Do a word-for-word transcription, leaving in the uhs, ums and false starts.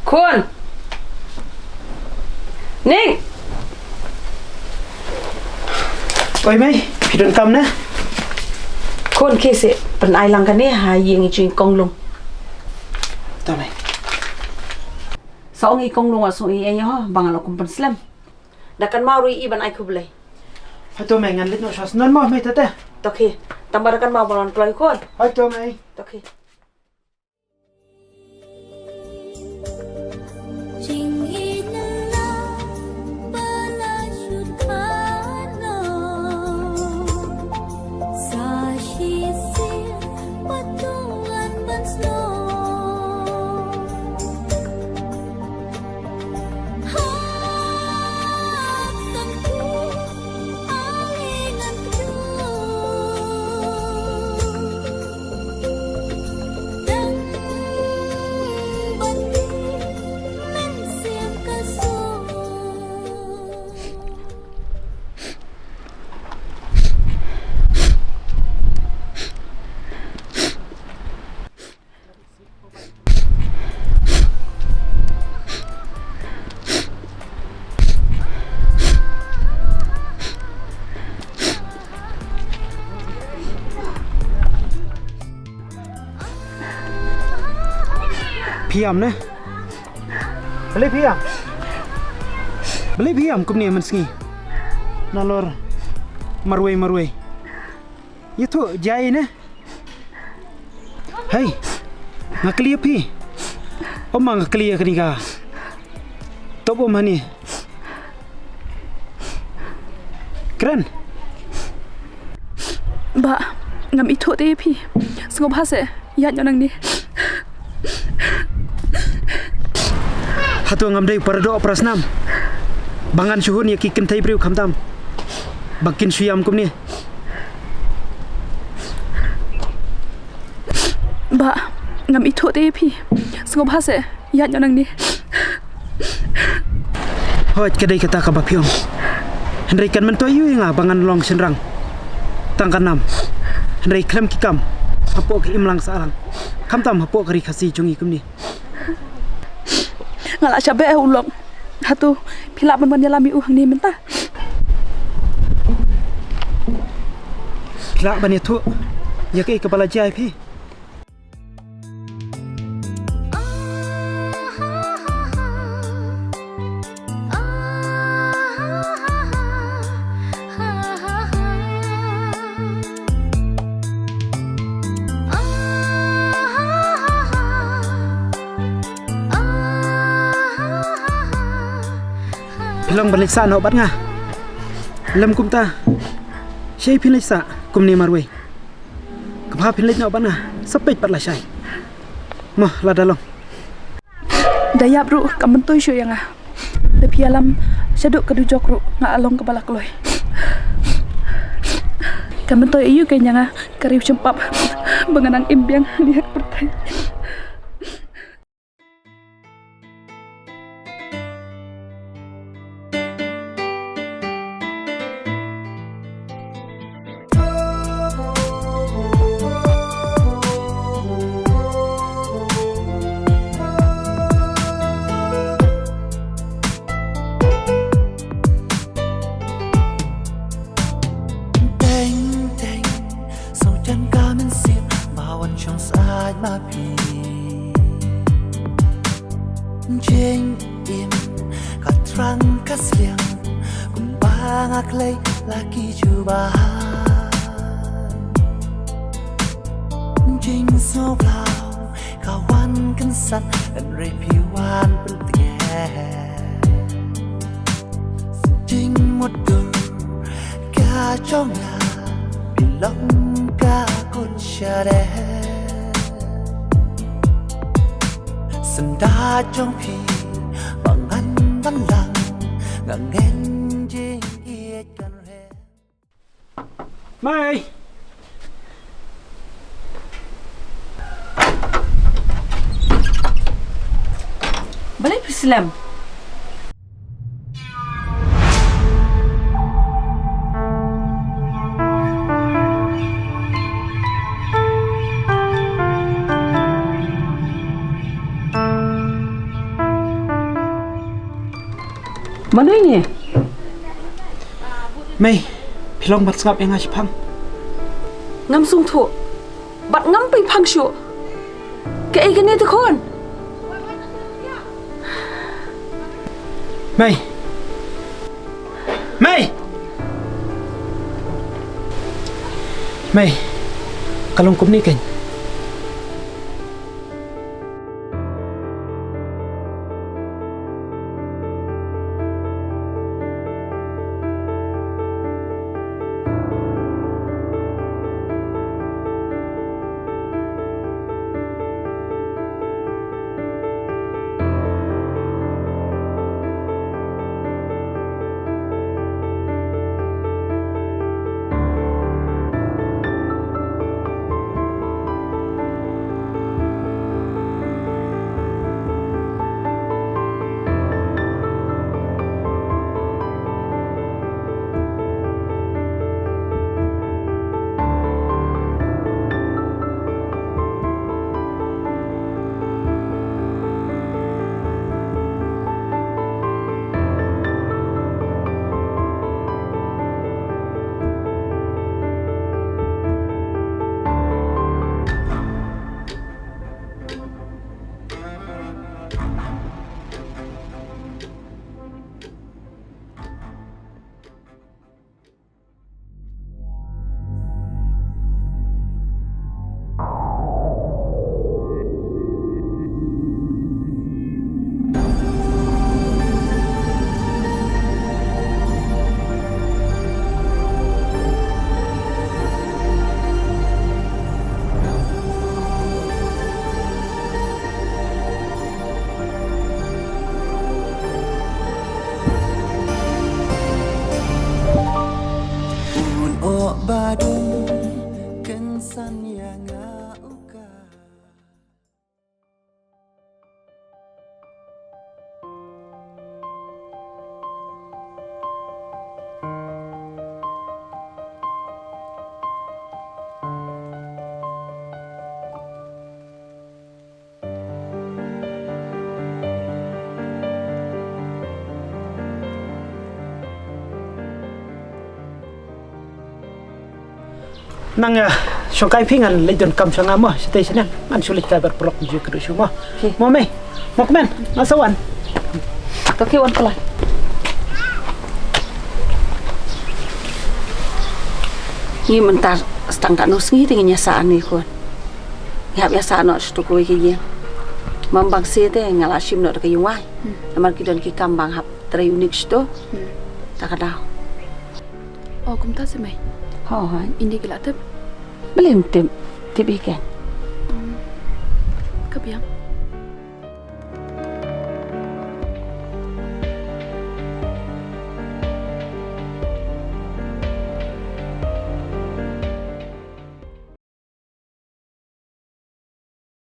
Khun. Ning. Oi mei, phi don kam ne? Khun, khie seh, pynai lang kane ha ïing i jong i Konglung. To mei. Sa ong i Konglung, sa ong i ei ho, ba nga la kum pynslem. Da kynmaw ruh i ban ai khublei. Hato mei, ngan leit noh sha shnong mo mei, tata. To khie, tang ba da kynmaw ba ngan kloi khun. Hato mei. To khie. Phi ïam ne? Balei phi ïam? Balei phi ïam kumne mynsngi? Nalor marwei marwei. Ïathuh jai ne? Hei, nga kylli ïa phi. Ym ma nga kylli ïa kane ka. Top um hani. Kren. Bah, ngam ithuh te ïa phi. Sngewbha seh, ïaid noh nangne. Hato ngam dei para doh para snam ba ngan shu hun ïa ki kynthei briew khamtam ba kin shu ïam kumne? Bah, ngam ithuh te ïa phi. Sngewbha seh, ïaid noh nangne. Hooid, ka dei kata kaba phi ong. Hynrei kan myntoi aïu ïa nga ba ngan long shynrang? Tang ka nam. Hynrei khlem ki kam hapoh ka imlang sahlang, khamtam hapoh ka ri Khasi jong ngi kumne. Nga la shah beh u long. Hato phi lah ban wan ïalam ïa u hangne mynta? Phi lah ban ïathuh ïa kaei kaba la jia ïa phi? Phi long ban leit sah noh bad nga? Lem kumta, shaei phin leit sah kumne marwei? Kaba phin leit noh bad nga, sa peit pat lashai. Mo, lada long. Da ïap ruh kam myntoi shuh ïa nga. Da phi ïalam shaduh ka dujok ruh nga long kaba la kloi. Kan myntoi aïu kein ïa nga ka riew shempap ba nga nang im biang hangne ha ka pyrthei. Teng teng, sngewthuh ka mynsiem ba wan shong sait ma phi. Jingim ka thrang ka sliang, kumba nga khlei la ki jubab. Jingsngewbha ka wan kynsan, hynrei phi wan pyntngen. Jingmutdur ka jong nga, phi long ka khun shareh. Syndah jong phi ba ngan ban lang, nga ngeit jingïeit kan reh. Mei. Balei phi slem? Mano ïa ngi? Mei, phi long ban sngap ïa nga shaphang. Ngam sngewthuh. Bad ngam pynphang shuh. Kaei kane te khun? Mei. Mei. Mei. Ka long kumne kein. Un oh badun kynsan ïa nga uka. Nang ïa shong kai phi, ngan leit don kam sha nga mo, shatei shaneng. Ngan shu leit kai bar paralok ju kyrduh shuh mo. Mo mei. Mo kmen, nga sa wan. To ki wan pala. Ngi mynta stang katno sngi te ngin ïa sah ne khun. Ngi hap ïa sah noh shatu kawei ka ïing. Mam bang se te nga la shim noh da ka ïing wai. Namar ki don ki kam bang hap trei unik shatu. Ta ka daw. Oh, kumta se mei. Hooid. Ynda ki la tip. Balei ym tip? Tip hi kein. Ka biang.